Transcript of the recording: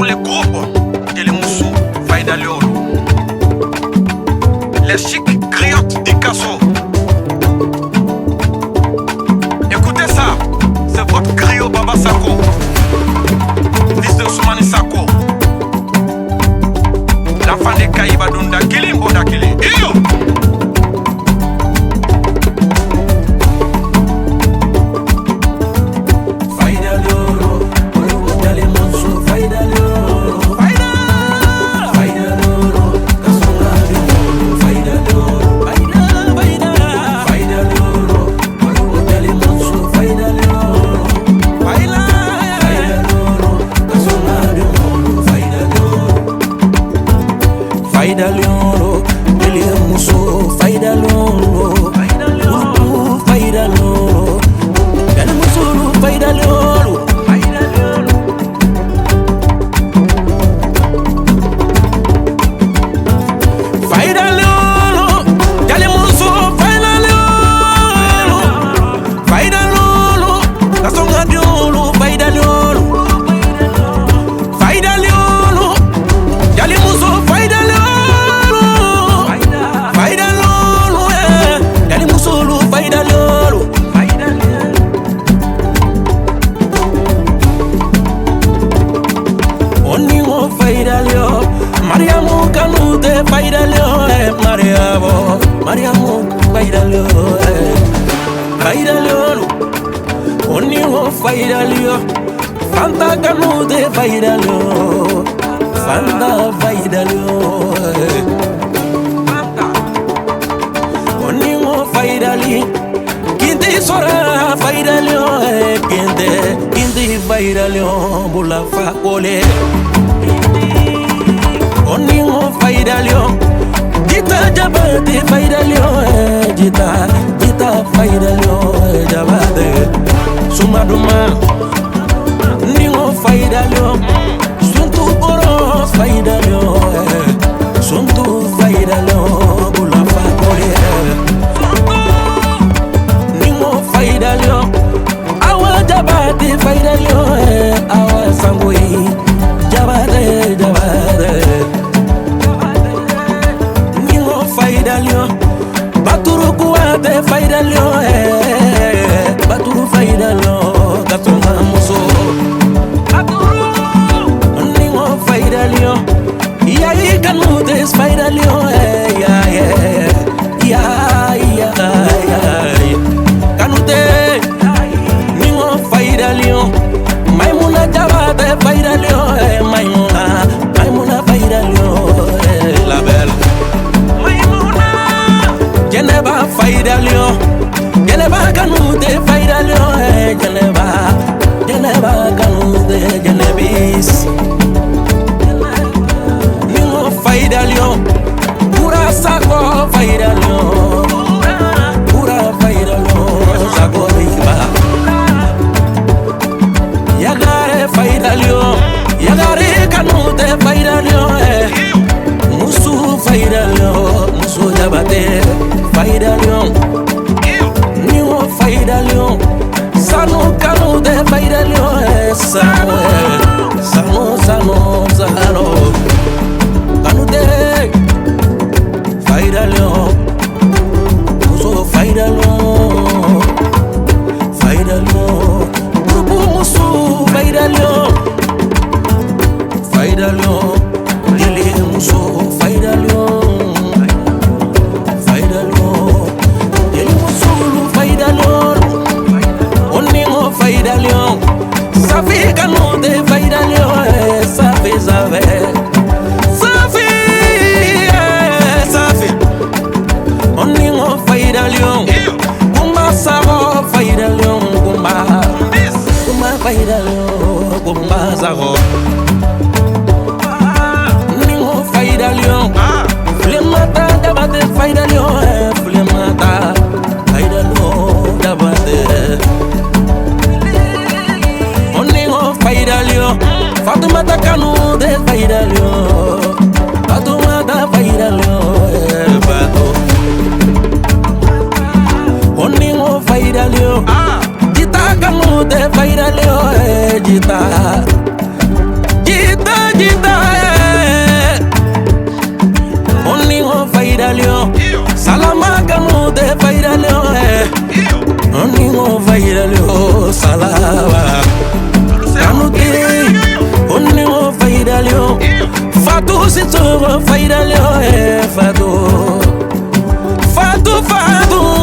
Tous les groupes de Moussou Faïda Liolo. Les chics griottes d'Ikasso. Écoutez ça, c'est votre griot Baba Sako, fils de Soumani Sako. L'enfant de Kaïba Dunda Kilimbo Dakili. Iyo! Faida Liolo, Deli Muso, Faida Liolo, Faida Liolo, Deli Muso, Faida Liolo, Faida Liolo, Deli Muso, Faida Liolo, Faida Liolo, Kasonga Liolo, Faida Liolo, Faida Liolo, Deli Muso, Faida Liolo. Mariamu Kanute Faida Leo, Mariamo, Mariamu Faida Leo, Faida Leo, Onio Faida Leo, Fanta Kanute Faida Leo, Fanta Faida Leo, Onio Faida Leo, Kinte Sora Faida Leo, Kinte, Kinte Faida Leo, Bula Fakole. Oningo Faida Leo, Jita Jabate Faida Leo, Jita, Jita Faida Leo, Jabate, Sumaduma, Ningo Faida Leo, Suntu Boro Faida Leo, Suntu Faida Leo, Bula Fakole, Ningo Faida Leo, Awa Jabate Faida Leo, Awa Sangui, Jabate, Jabate. Baturu kuate Faida Leo, Baturu Faida Leo, Katonga muso. Ningo Faida Leo, Yayi kanute Faida Leo, ya ya ya ya ya. Kanute, Ningo Faida Leo, Maimuna Jabate Faida Leo, Maimuna, Maimuna Faida Leo, la belle. Geneva Faida Leo, Geneva Kanute Faida Leo, Geneva, Geneva Kanute Genebis. Ningo Faida Leo, Pura Sako Faida Leo, Pura Faida Leo, Sako Riba. Yagare Faida Leo, Yagare Kanute Faida Leo, Musu Faida Leo, Musu Jabate. Faida Leo, Ningo Faida Leo, Sanu Kanute Faida Leo, Sanu, Sanu, Sanu, Sanu, Kanute, Faida Leo, Musu Faida Leo, Faida Leo, Grupo Musu Faida Leo, Faida Leo, Dili Musu Faida Leo. Faida Leo, Safi Kanute Faida Leo, Safi Safi, Safi, Safi. Oningo Faida Leo, Kumba Sabo Faida Leo, Kumba, Kumba Faida Leo, Kumba Sabo. Ningo Faida Leo, Flemata Jabate Faida Leo, Flemata Faida Leo Jabate. Faida Leo, Fatoumata Kanute Faida Leo, Fatoumata Faida Leo, Fatou. Oningo Faida Leo, Jita Kanute Faida Leo, Jita, Jita. faydalio salaba Kanute onne faydalio Fatou Sissoko faydalio Fatou Fatou Fatou.